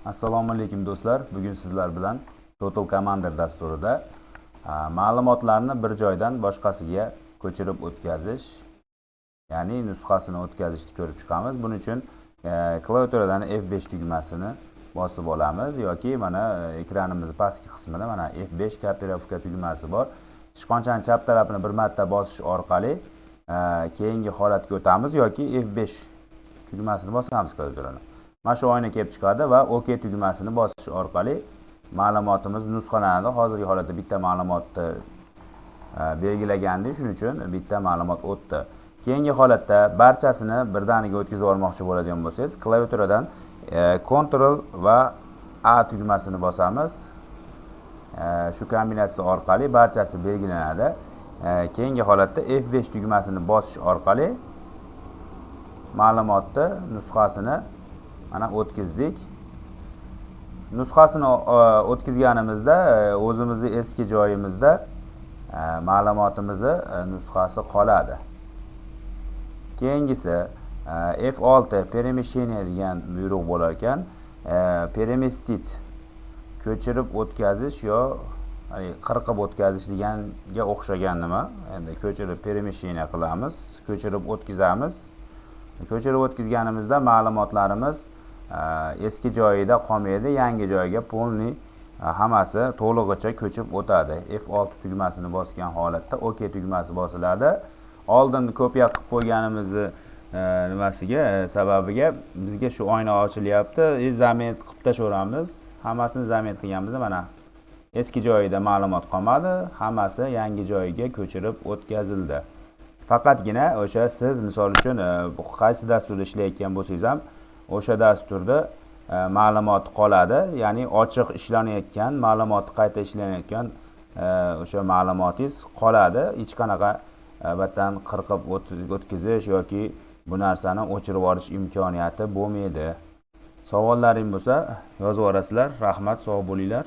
Assalomu alaykum, do'stlar. Bugun sizlar bilan Total Commander dasturida ma'lumotlarni bir joydan boshqasiga ko'chirib o'tkazish, ya'ni nusxasini o'tkazishni ko'rib chiqamiz. Buning uchun klaviaturadan F5 tugmasini bosib olamiz yoki mana ekranimiz pastki qismida mana F5 копировка tugmasi bor. Sichqonchani chap tarafini bir marta bosish orqali keyingi holatga o'tamiz yoki F5 tugmasini bosamiz klaviaturani. Mana shu oyna kelib chiqadi va OK tugmasini bosish orqali ma'lumotimiz nusxalanadi. Hozirgi holatda bitta ma'lumotni belgilagandik, shuning uchun bitta ma'lumot o'tdi. Keyingi holatda barchasini birdaniga o'tkazib yubormoqchi bo'ladigan bo'lsangiz, klaviaturadan Ctrl va A tugmasini bosamiz. Shu kombinatsiya orqali barchasi belgilanadi. Keyingi holatda F5 tugmasini bosish orqali ma'lumotni nusxasini mana o'tkazdik. Nusxasini o'tkazganimizda o'zimizni eski joyimizda ma'lumotimizni nusxasi qoladi. Keyingisi F6 перемещение degan buyruq bo'lar ekan. Переместить, ko'chirib o'tkazish yo qirqib o'tkazish deganga o'xshagan nima. Endi ko'chirib перемещение qilamiz, ko'chirib o'tkazamiz. Ko'chirib o'tkazganimizda ma'lumotlarimiz eski joyida qolmaydi, yangi joyga полный hammasi to'lig'icha ko'chib o'tadi. F6 tugmasini bosgan holatda OK tugmasi bosiladi. Oldin kopiya qilib qo'yganimizni nimasiga sababiga bizga shu oyna ochilyapti. И заменить qilib tashlayveramiz. Hammasini заменить qilganimizda mana eski joyida ma'lumot qolmadi, hammasi yangi joyiga ko'chirib o'tkazildi. Faqatgina o'sha siz, misol uchun, qaysi dasturda ishlayotgan bo'lsangiz ham, o'sha dasturda ma'lumot qoladi, ya'ni ochiq ishlanayotgan ma'lumot, qayta ishlanayotgan o'sha ma'lumotingiz qoladi. Hech qanaqa albatta qirqib o'tkazish yoki bu narsani o'chirib yuborish imkoniyati bo'lmaydi. Savollaring bo'lsa, yozib yuborasizlar. Rahmat, sog' bo'linglar.